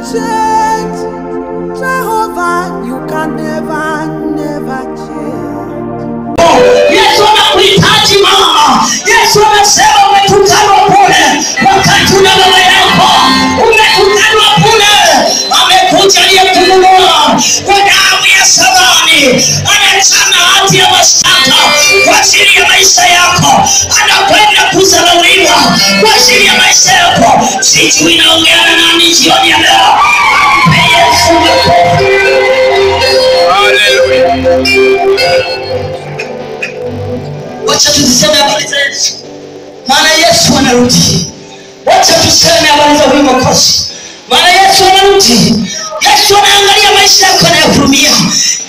change. Jehovah, you can never, never change. Yesu anakuhitaji mama. Yesu anasema umetukanwa bure wakati una baba yako, umetukanwa bure. Amekuja aliyekununua kwa damu ya thamani, anachana hati ya mashtaka kwa ajili ya maisha yako, anakwenda kudharauliwa kwa ajili ya maisha yako. Sijui naongea na nani jioni ya leo. Mpe Yesu makofi. Haleluya. Wacha tuziseme habari za Yesu, maana Yesu anarudi. Wacha tuseme habari za huyu Mwokozi, maana Yesu anarudi. Yesu anaangalia maisha yako, anayahurumia.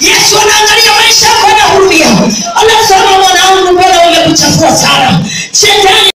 Yesu anaangalia maisha yako, anahurumia. Anasema, mwanangu, mbona wamekuchafua sana? Shetani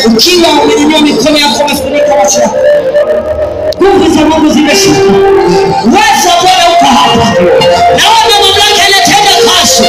ukiwa umeinua mikono yako, umefunika macho yako, nguvu za Mungu zimeshuka, uwezo wa Bwana uko hapa. Naona mamlaka inatenda kazi,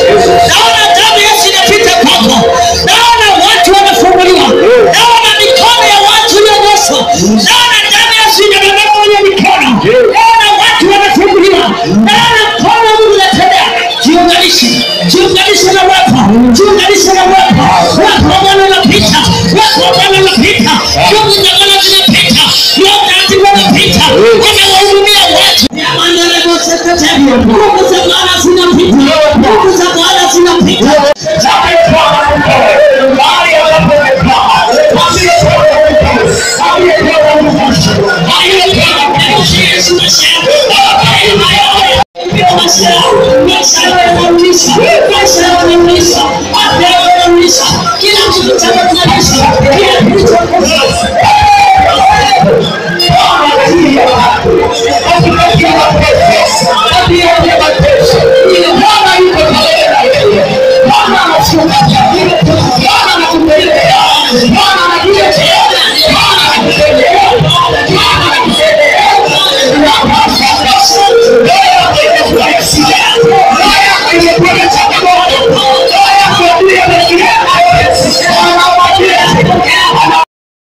naona damu ya Yesu inapita kwako, naona watu wanafunguliwa, naona mikono ya watu iliyonyooshwa, naona damu ya Yesu inabeba kwenye mikono, naona watu wanafunguliwa, naona mkono wa Mungu unatembea. Jiunganishe, jiunganishe na uwepo, jiunganishe na uwepo. Uwepo wa Bwana unapita, uwepo wa Bwana unapita, nguvu za Bwana zinapita, Roho Mtakatifu anapita, anawahudumia watu. Nguvu za Bwana zinapita, nguvu za